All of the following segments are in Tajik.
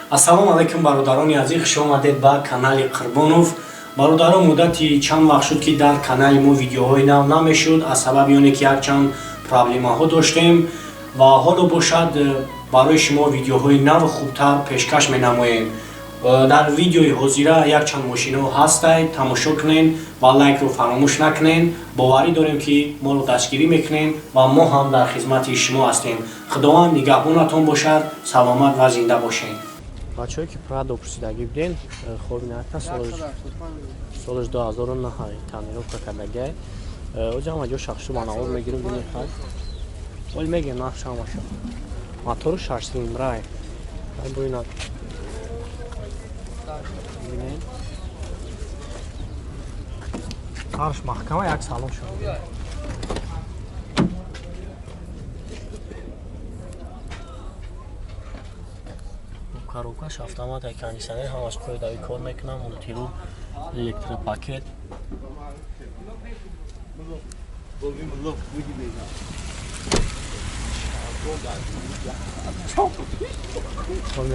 Ассалому алайкум, бародарони азиз, хуш омадед ба канали Қурбонов. Бародарон, муддати чанд вақт шуд, ки дар канали мо видеоҳои нав намешуд, аз сабаби оне ки якчанд проблемаҳо доштем ва ҳоло бошад, барои шумо видеоҳои наву хубтар пешкаш менамоем. Дар видеои ҳозира якчанд мошинаҳо ҳастай, тамошо кунен ва лайкро фаромӯш накунен. Боварӣ дорем, ки моро дастгирӣ мекунен ва мо ҳам дар хизмати шумо ҳастем. Худованд нигаҳбонатон бошад, саломат ва зинда бошед. Бачаҳое ки Прадо пурсидагӣ буден, хоб, инака солаш 2009, тонировка кардагиай. Оҷа ҳама ҷо шахшу ба навор мегирем, бинед. Хай, оли мегем нархш ҳамаша. Мотору шашсилиндрай. Буинак бинед, арш маҳкама, як салон шуд. Коробкаш автомат, кондиционер, ҳамаш қоидави кор мекунам, мультируль, электропакет. Хоб,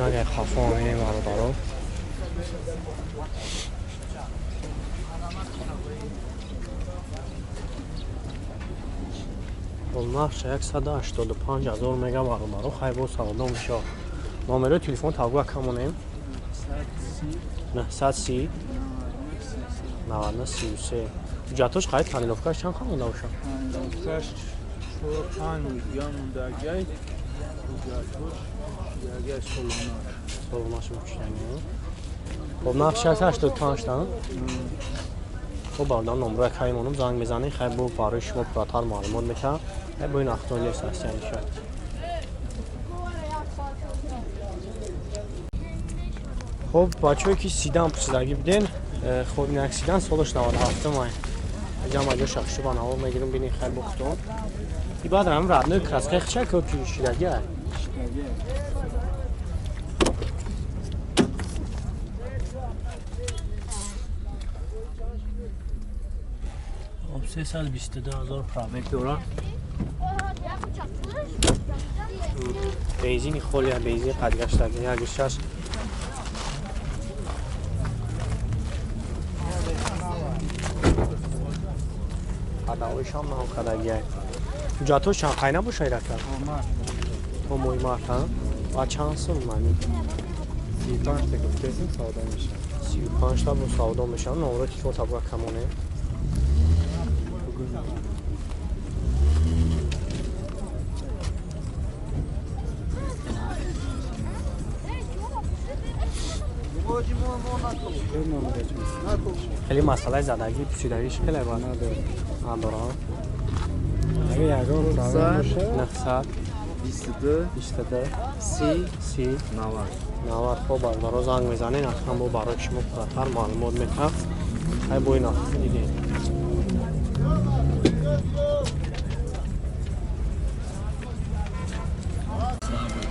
агар хафо мебинем, бародаро. Хоб, нархша 185 000 мега, бародаро. Хай, бо савдо мешавад. Номерои телефон тавгӯ камонем: 930 99 33. Ҳуҷҷатош қайд, тонировкаш чанд ха монда бошад? Тонировкаш 4-5 рӯз мондагай, ҳуҷҷатош шидагай, солонаш. Солонаш шидагай. Хоб, нарх 685 та. Хоб, бародар, номроя кай монум, занг мезанед, хай, бо барои шумо пурратар маълумот метаҳам. Хай, бо ин ахтони састяниша. Хоб, бачаҳое ки седан пурсидагӣ буден, хоб, инак седан, солаш 97 май. Ҷама ҷо шахшу ба навор мегирам, бинед, хай, бухтон. И баъд ҳам родной краскаи хича ки шидагӣ ай. Шидагай. Хоб, 322 000 пробег дорад. Бензини холия, бензин қадгаштагӣ, 1,6. Ҳадавоишам нав кардагиай. Ҳуҷҷатҳош чанд қай набошад, рака? То моҳи март. Ва чанд сум мани? 35 та гуфтесим, савдо мешавад. 35 та бо савдо мешавад. Номерои телефон табуга камонем. Хеле масъалаи задагӣ, пусидагиш хеле ба надорам. Агар ягон проблем бошад, 900 22 22 30 30 90. 90. Хоб, бародаро, занг мезанед, ҳатман бо барои шумо пурратар маълумот метаҳам. Хай, бо ин дидем.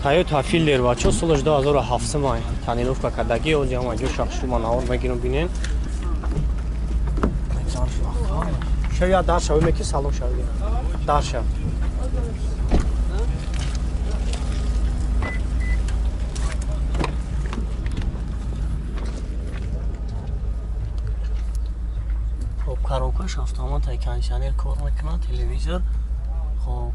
Тойота Филдер, бачо, солаш 2007 май, тонировка кардагӣ. Ози ҳама ҷо шахшу ма навор мегирам, бинен. Шав, я дар шав, меки салон шав, дар шав. Хоб, коробкаш автомат, кондиционер кор мекунад, телевизор. Хоб,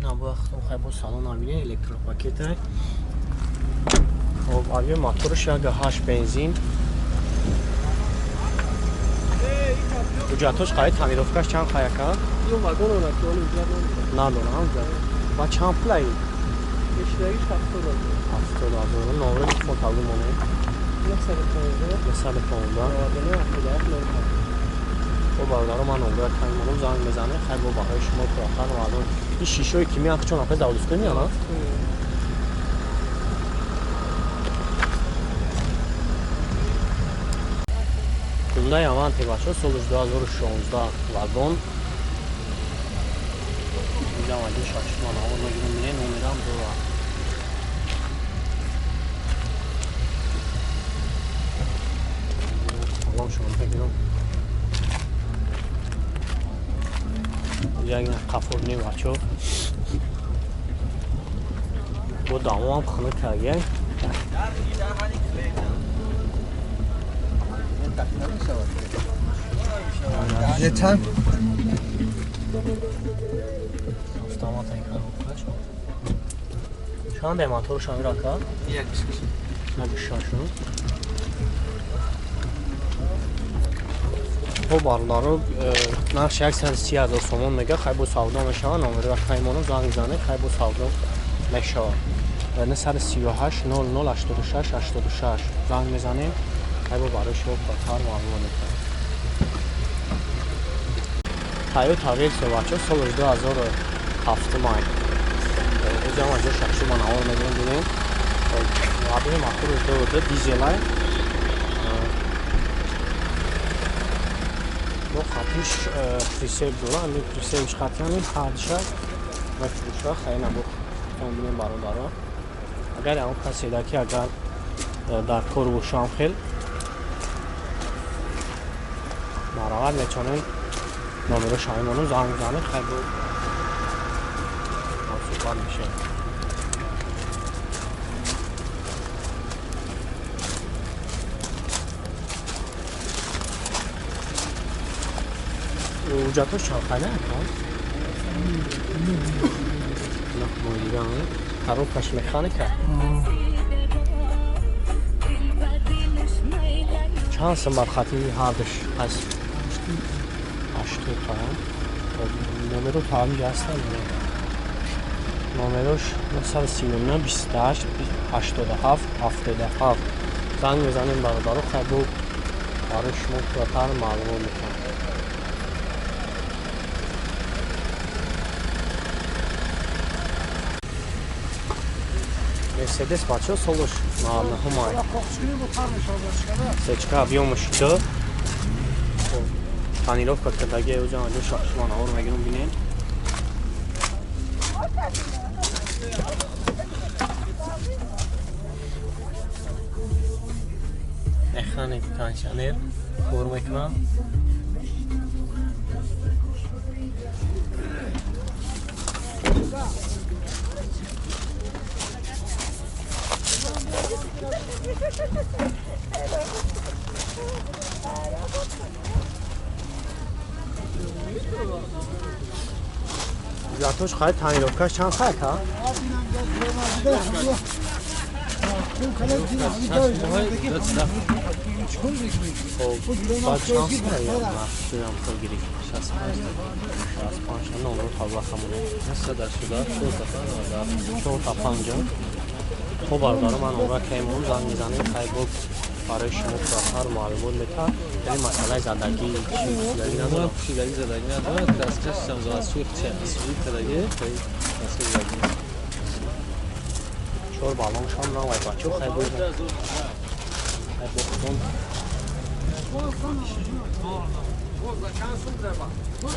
на бояд хай, бо салон набинем, электропакета. Хоб, авио моторш 1,8 бензин. Ҳуҷҷатош қай, тонировкаш чанд қаяка? Надорам. Ва чанд пулаи? 70 000. Номери телефон тавлу монем: 915. Хоб, бародаро, ман номера танг монам, занг мезанем, хай, бо баҳои шумо пурратар маълум. Ин шишои ки меян, чон апа заводской меян? Hyundai Avante, бачо, солаш 2016, вагон. Инҷа маҷо шашма навор мегирам, мине номерам дора. Салом, шумо мегирам. Як қафурни, бачо. Бо дамоам хунук кардем. Автомат чанд моторш амирака? 1.6. Хоб бародаро, нархш 130 000 сомон мега, хай бо савдо мешава, номери каймоно занг занед, хай бо савдо мешава. 938 00 86 86 занг мезанем, хай бо барои шумо батар маълумот мекунем. Toyota версия бачо соли 2007 май. Оҷам аз ҷо шахси ма навор мегирем, бинем. Объеми моторш 2 дизелай. Бо хатиш прицеп дора, ами прицепш хатияни ҳардша мефурӯша, хайна бо бинем бародаро. Агар ягон касе да ки агар дар кор бошам хел марават метавонем номеро шаҳимону занг занед, хай бо суҳбат мешавем. Ҳуҷҷатҳош чанд хайна акам? Коробкаш механика? Чанд сум бар хати ҳардуш ҳаст? 80 та. Номеро та ҳаминҷа ҳастанд? Номерош 939 28 87 77. Занг мезанем бародаро, хай бо барои шумо пурратар маълумот мекунам. Мерседес бачо солуш 99 май. Сечка объемаш 2. Тонировка кардаги оҷа анҷо шахшума навор мегирам, бинем. Механик кондиционер кор мекунам. Ҳуҷҷатҳош хай тонировкаш чанд хай ка? Баъд чанд хай? Махсуям пул гирифт. 65 номеро табла хамоне. 4 та 5. Хоб бародаро, ман номера каймон занг мезанем, хай бо барои шумо пурратар маълумот метаҳад. Яъне масъалаи задагӣ чӣ пӯшидагӣ надорад? Пӯшидагӣ задагӣ надорад, краскашам сух суи кардагӣ, краска задагӣ. 4 баллоншам навай бачо, хай бо худон.